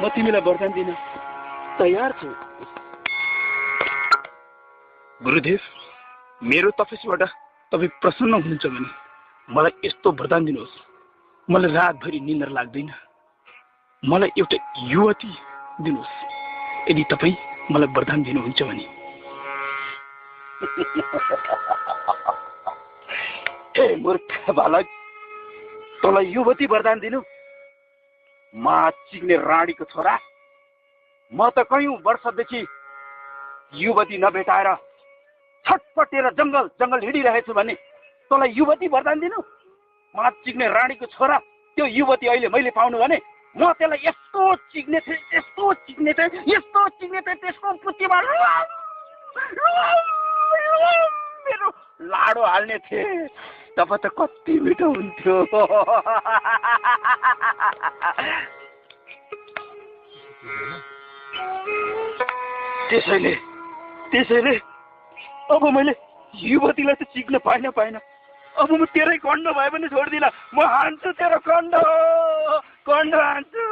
म तिमीलाई वरदान दिन तयार छु। गुरुदेव, मेरो तपस्याबाट तपाईँ प्रसन्न हुनुहुन्छ भने मलाई यस्तो वरदान दिनुहोस्। मलाई रातभरि निन्द्रा लाग्दैन। मलाई एउटा युवती दिनुहोस् यदि तपाईँ मलाई वरदान दिनुहुन्छ भने। हे मूर्ख बालक, तँलाई युवती वरदान दिनु? मा चिग्ने रानीको छोरा, म त कयौं वर्षदेखि युवती नभेटाएर छटपटेर जंगल जंगल हिँडिरहेछु भने तँलाई युवती वरदान दिनु? मा चिग्ने रानीको छोरा, त्यो युवती अहिले मैले पाउनु भने म त्यसलाई यस्तो चिग्ने थिएँ, यस्तो चिग्ने थिएँ, यस्तो चिग्ने थिएँ, त्यसको पुच्चीमा मेरो लाडो हाल्ने थिएँ। तब त कति मिठो हुन्थ्यो। त्यसैले अब मैले युवतीलाई त चिक्न पाइन। अब म तेरै कण्ड भए पनि छोड्दिनँ। म हान्छु तेरो कण्ड हान्छु।